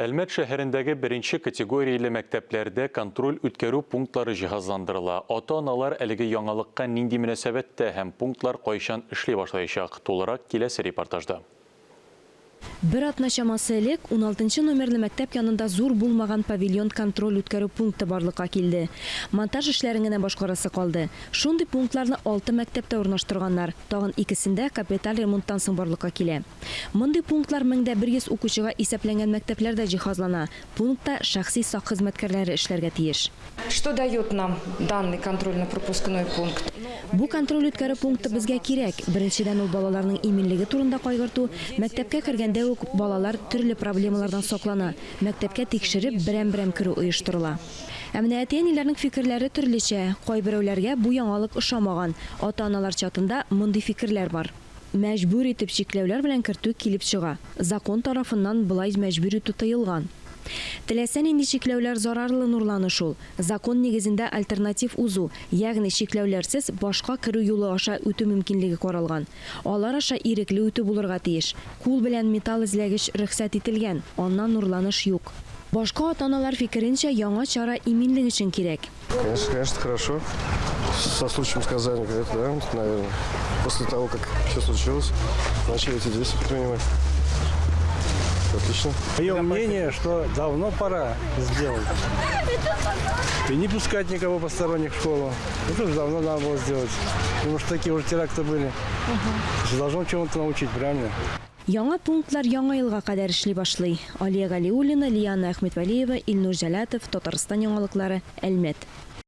Әлмәт шәһәрендәге беренче категорияле мәктәпләрдә контроль үткәрү пунктлары җиһазландырыла. Ата-аналар әлеге яңалыкка нинди мөнәсәбәттә һәм пунктлар кайчан эшли башлаячак? Тулырак киләсе репортажда. Бер атна чамасы элек уналтынчы номерлы мәктәп янында зур булмаган павильон контроль үткәрү пункты барлыкка килде. Монтаж эшләрен генә башкарасы калды. Шундый пунктларны алты мәктәптә урнаштырганнар, тагын икесендә капиталь ремонттан соң барлыкка килә. Мондый пунктлар 1100 укучыга исәпләнгән мәктәпләрдә җиһазлана. Пунктта шәхси сак хезмәткәрләре эшләргә тиеш. Что дает нам данный контрольно-пропускной пункт? Бу контроль-үткәрү пункты безгә кирәк. Беренчедән, ул балаларның иминлеге турында кайгырту. Мәктәпкә кергәндә үк балалар төрле проблемалардан саклана. Мәктәпкә тикшереп, берәм-берәм керү оештырыла. Ә менә әти-әниләрнең фикерләре төрлечә. Кайберәүләргә бу яңалык ошамаган. Ата-аналар чатында мондый фикерләр бар. Мәҗбүр итеп чикләүләр белән кертү килеп чыга. Закон тарафыннан болай мәҗбүр итү тыелган. Теләсә нинди чикләүләр зарарлы нурланыш ул. Закон нигезендә альтернатив узу, ягъни чикләүләрсез башка керү юлы аша үтү мөмкинлеге каралган. Алар аша ирекле үтү булырга тиеш. Кул белән металл эзләгеч рөхсәт ителгән, аннан нурланыш юк. Башка ата-аналар фикеренчә, яңа чара иминлек өчен кирәк. Конечно, конечно, хорошо. Со случаем сказали, это, да, наверное. После того, как все случилось, начали эти действия предпринимать. Отлично. Мое мнение, что давно пора сделать. И не пускать никого посторонних в школу. Это уже давно надо было сделать. Потому что такие уже теракты были. Угу. Должно чему-то научить, правильно? Яңа пунктлар Яңа елга кадәр эшли башлый. Алия Галиуллина, Лиана Әхмәтвәлиева, Илнур Җәләтов, Татарстан яңалыклары, Әлмәт.